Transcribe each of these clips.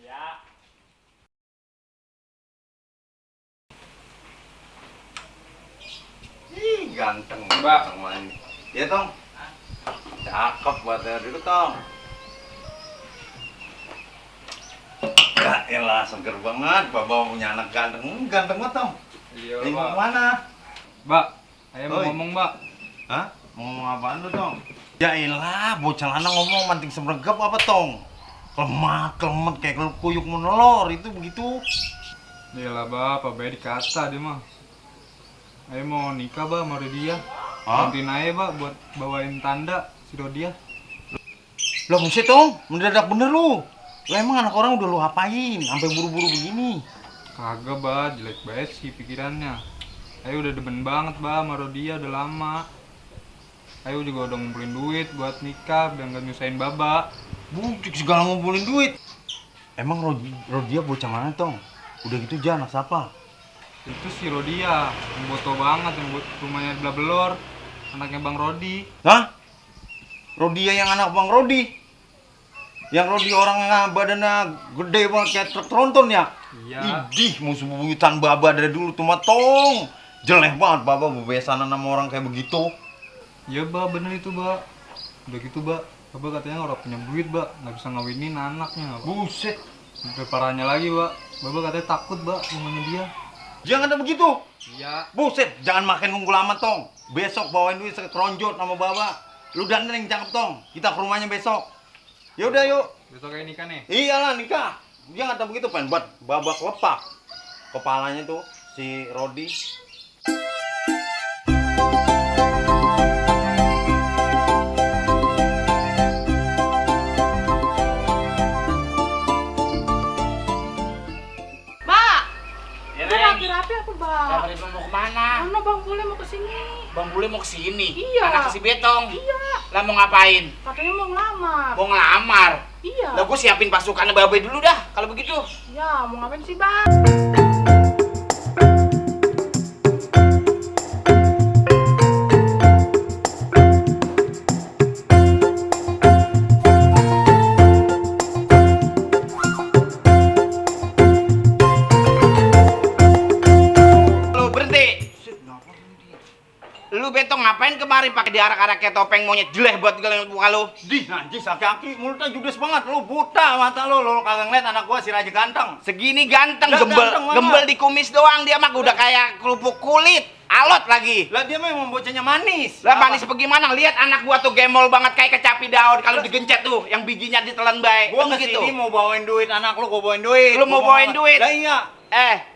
Ya. Ih, ganteng Mbak. sama ini. Iya, Tong. Cakep buat dulu, Tong. Ya elah, seger banget. Bapak punya anak ganteng. Ganteng banget, Tong. Iya, Ini mau Mbak. kemana? Mbak, saya mau Oi. ngomong, Mbak. Hah? Mau ngomong apaan lu, Tong? Ya elah, bocah lanang ngomong manting semregap apa, Tong? Kelemat kayak kuyuk menelor, itu begitu. Iyalah, Mbak, apa baik dikata dia mah. Saya mau nikah, Mbak, sama Rodia. Hah? Bantuin aja, Mbak, buat bawain tanda si Rodia. Lah buset, Tong. Mendadak bener lu. Lah emang anak orang udah lu apain? Sampai buru-buru begini. Kagak, Mbak, jelek banget sih pikirannya. Saya udah demen banget, Mbak, sama Rodia udah lama. Saya juga udah ngumpulin duit buat nikah biar nggak nyusahin Baba. Bujuk segala ngumpulin duit. Emang Rodia bocah mana, Tong? Udah gitu dia anak siapa? Itu si Rodia, yang boto banget, yang buat rumahnya di belah belor. Anaknya Bang Rodi. Hah? Rodia yang anak Bang Rodi? Yang Rodi orangnya badannya gede banget kayak truk tronton ya? Iya. Idih, musuh bebuyutan Baba dari dulu tuh mah, Tong. Jelek banget Baba bebesanan sama orang kayak begitu. Iya, Mbak, bener itu, Mbak. Udah gitu, Mbak. Mbak katanya orang punya duit, Mbak. Nggak bisa ngawinin anaknya, Mbak. Buset. Sampai parahnya lagi, Mbak. Mbak katanya takut, Mbak, rumahnya dia. Jangan ada begitu. Iya. Buset, jangan makin nunggu lama, Tong. Besok bawain duit sekeronjot sama Baba. Lu dandan yang cakep, Tong. Kita ke rumahnya besok. Ya udah yuk. Besok kayak nikah nih. Iyalah nikah. Jangan ada begitu, pengen buat babak lepak. Kepalanya tuh si Rodi. Mbak, Ya, udah Neng. rapi-rapi apa, Mbak? Kabar mau kemana? Mana Bang Bule mau kesini? Bang Bule mau kesini. Iya. Anak si Betong. Iya, Lah mau ngapain? katanya mau ngelamar. Mau ngelamar. Iya. Lah gue siapin pasukannya babe dulu dah kalau begitu. Ya, mau ngapain sih, Bang? Lu berhenti. Lu Betong ngapain kemari pakai diarak-arak kayak topeng monyet jelek buat geleng muka lu? Dih, najis kaki mulutnya judes banget. Lu buta mata lu kagak ngeliat anak gua si Raja Ganteng. Segini ganteng, Lah, gembel, ganteng banget. gembel di kumis doang dia mah udah kayak kerupuk kulit. Alot lagi. Lah dia memang bocahnya manis. Lah manis bagaimana? Lihat anak gua tuh gemol banget kayak kecapi daun kalau digencet tuh, yang bijinya ditelan baik. Gua Begitu. kesini mau bawain duit anak lu, gua bawain duit. Lu mau Gua bawain duit? Lah iya.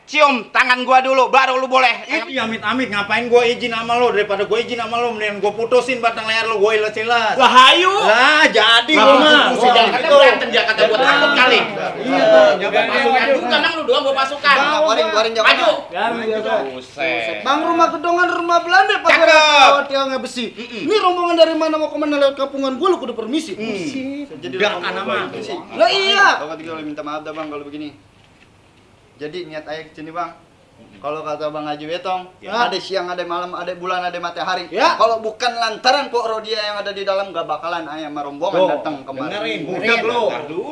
Cium tangan gua dulu, baru lu boleh. Ih, amit-amit ngapain gua izin sama lu, daripada gua izin sama lu mendingan gua putusin batang leher lu, gua iles-iles. Lah hayu. Lah jadi Lah, gua mah. mesti jangan kata berantem, jangan kata buat takut kali. Iya, Jaga pasukan juga, nang lu doang bawa pasukan. Keluarin jangan. Maju. Buset. Bang, rumah gedongan rumah Belanda pakai Cakep. kawat tiangnya besi. Ini rombongan dari mana mau kemana lewat kampungan gua lu kudu permisi. Jadi dak nama. Lah iya. Kalau ketiga minta maaf dah bang kalau begini. Jadi niat ayah kesini bang. Kalau kata Bang Haji Betong, Ya. ada siang, ada malam, ada bulan, ada matahari. Ya. Kalau bukan lantaran Pok Rodia yang ada di dalam, gak bakalan ayah sama rombongan datang Dengerin, kemari. budak lu.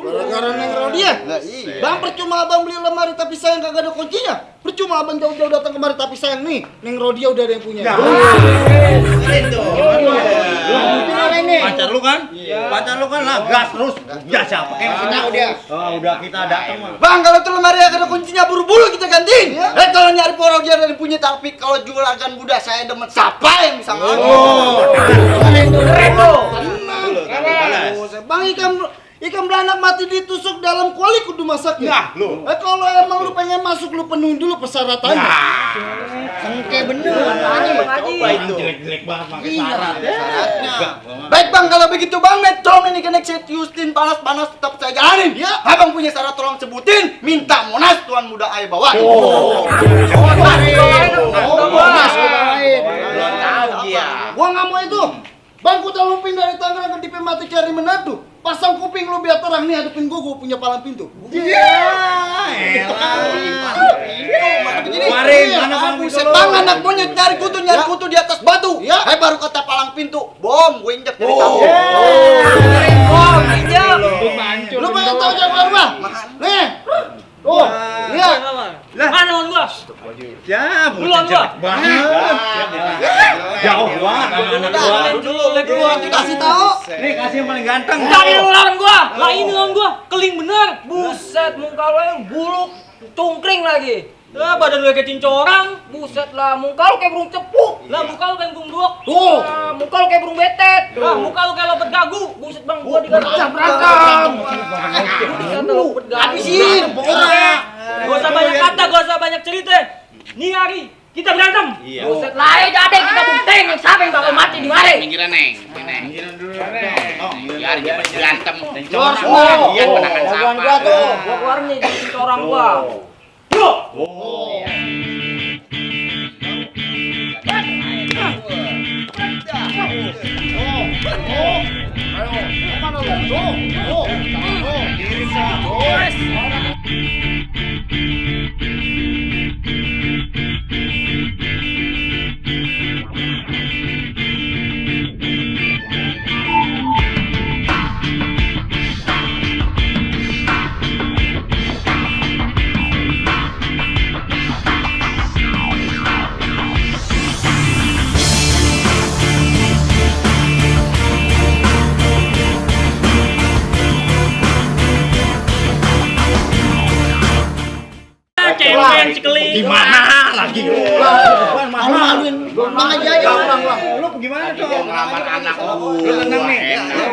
Gara-gara Neng Rodia. Lah iya. Bang, percuma abang beli lemari tapi sayang kagak ada kuncinya. Percuma abang jauh-jauh datang kemari tapi sayang nih. Neng Rodia udah ada yang punya. Pacar lu kan? Pacar lu kan lah gas terus. Ya siapa kayak Tahu dia. Oh, udah kita datang mah. Bang, kalau itu lemari yang ada kuncinya buru-buru kita gantiin. Kalau nyari Pok Rodia dari punya, tapi kalau juragan Buddha saya demet siapa yang bisa Bang, ikan belanak mati ditusuk dalam kuali kudu masaknya. Nah, lu. Kalau emang lu pengen masuk lu penuhin dulu persyaratannya. Sengke bener. Coba itu. Jelek-jelek banget pakai syarat. syaratnya. Baik bang, kalau begitu bang, Metron ini kena set Justin panas-panas tetap saya jalanin. Ya. Abang punya syarat tolong sebutin, minta Monas tuan muda ayah bawa. Belum tahu dia. Gua nggak mau itu. Bang, ku lumping dari Tangerang ke DP mati cari Manado. Pasang kuping lu biar terang nih, hadapin gua punya palang pintu. Iya. Kemarin mana Bang Buset Pintu? bang, anak monyet nyari kutu di atas batu. Ya. Baru kata palang pintu, bom, gue injek dari kamu. Lu pengen tahu jawaban gua? Nih. Oh, lihat. Mana on gua? Ya, Duluan bocah gua. jelek banget. Jauh banget sama anak gua. Dulu Kasih tahu. Nih kasih yang paling ganteng. Tadi lu lawan gua. Lah ini lawan gua. Keling bener. Buset, muka lu yang buluk, cungkring lagi. Lah badan lu kayak cincorang. Buset lah, muka lu kayak burung cepuk. Lah muka lu kayak burung duok. Tuh. Lah muka lu kayak burung betet. Lah muka lu kayak lopet gagu. Buset bang, gua dikata Berantem. dikata lopet gagu. Habisin. Gak usah banyak kata, gak usah banyak cerita. Nih hari kita berantem. Iya. Buset lah, ayo ada kita buktiin siapa yang bakal mati di mari. Pinggiran Neng. Pinggiran dulu. Oh, Biar dia berantem. Luar Lihat menangan siapa. Gua keluar nih jadi cincorang gua. Cemen cikeling. Gimana lagi lu? Malu-maluin. Bang aja ulang. Lu gimana Dia dong? ngelamar anak Lu tenang nih.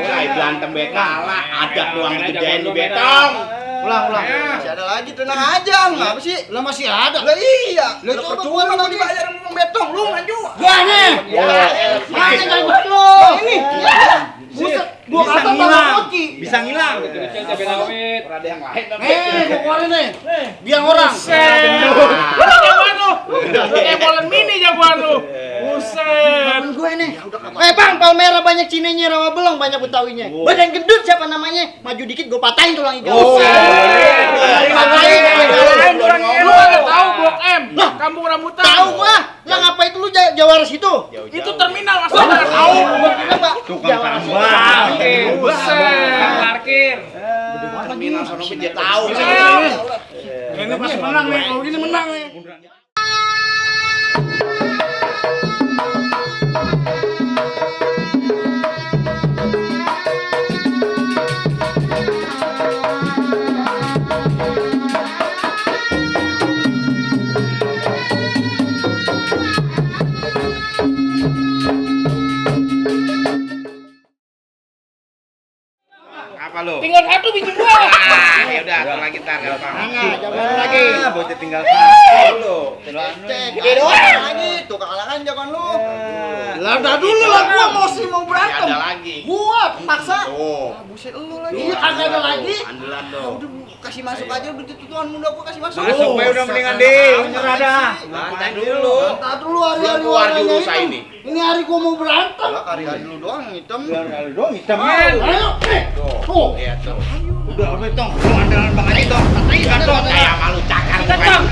Kayak berantem betala, ada doang digedein di betong. Ulang. Masih ada lagi, tenang aja. Ngapa sih? Lah masih ada. Lah iya. Lah, Lah coba percuma gua lu lagi. dibayar sama Bang Betong, lu maju. Gua nih. Mana jawaban lu? Ini. Buset, gua Bisa kata ngilang. tambah koki. Bisa ngilang. Ada yang lain tapi. Gua keluarin nih. Biar orang. Lu jagoan lu. Kayak bolan mini jagoan lu. Buset. Temen gue nih. Bang, Palmera banyak cinenya, rawa belong banyak betawinya. Badan gendut siapa namanya? Maju dikit gue patahin tulang iga. Lain orangnya. Lu ada tahu Blok M? Lah, Kampung Rambutan. tahu gua. Lah ngapain itu lu jawara situ? Itu terminal masa enggak tahu. Gua kira Pak. Tukang tambang. Parkir. Buset. Parkir. Terminal sono dia tahu. Ini pasti menang nih. Kalau gini menang nih. Apa lu? Tinggal satu biji gua. Ya udah, tar lagi tar gampang. Jangan lagi. Bocah tinggal satu lu. Gede doang lagi. Tuh kalangan jangan lu. Lah dah dulu lah gua mau Ya berantem. ada lagi. Gua paksa. Tuh. Buset lu lagi. Iya kagak ada lagi. Andalan dong. Udah kasih masuk aja udah tutuan muda gua kasih masuk. Masuk bae udah mendingan di. Nyerah dah. Santai dulu. Nah dulu hari-hari Keluar warnanya jurus hitam. ini. Ini hari gua mau berantem. Lah hari-hari lu doang yang hitam. Lalu dong hitamnya. Ayo, tuh. Iya tuh. Udah betong. Lu andalan Bang Haji dong. Kan tuh kayak malu cakar Kita, Bang.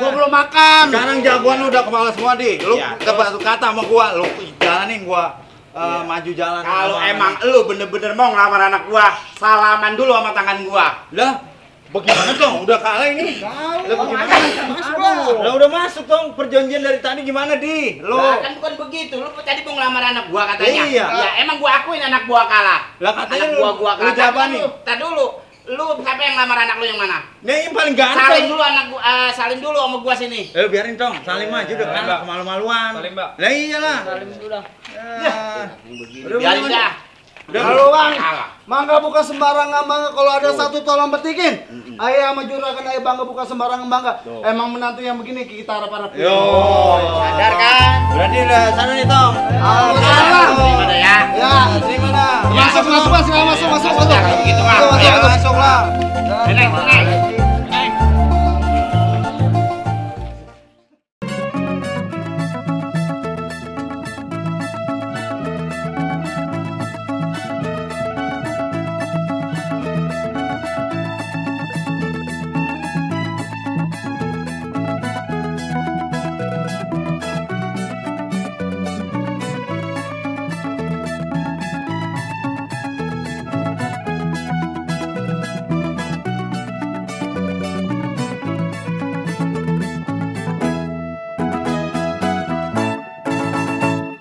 gua belum makan. Sekarang jagoan lu udah kepala semua, Di. Lu Iya, satu kata sama gua, lu jalanin gua maju jalan. Kalau sama emang anak. lu bener-bener mau ngelamar anak gua, salaman dulu sama tangan gua. Lah, bagaimana dong? Udah kalah ini. Lah bagaimana? Masuk lah. Lah udah masuk dong. Perjanjian dari tadi gimana, Di? Lu Lah, kan bukan begitu. Lu tadi mau ngelamar anak gua katanya. Iya. Ya, emang gua akuin anak gua kalah. Lah katanya Anak lu gua kalah. jawaban nih. Tar dulu. Lu siapa yang ngelamar anak lu yang mana? Nih yang paling Salin ganteng. dulu anak gua, salin dulu sama gua sini. Biarin dong, salim aja udah kalah Mbak. kemalu-maluan. Salim, Mbak. Lah iyalah. Salim dulu dah. Biarin dah. Halo bang, Kalah. mangga buka sembarangan bangga. Kalau ada satu tolong petikin. Ayah sama juragan ayah bangga buka sembarangan bangga. Emang menantu yang begini kita harap-harap. Yo. Sadar kan? Berarti udah sana nih, Tong. Terima dah ya. Ya, Terima dah. masuk mas, masuk. Sadar kalau begitu mah. Masuk lah. Nenek.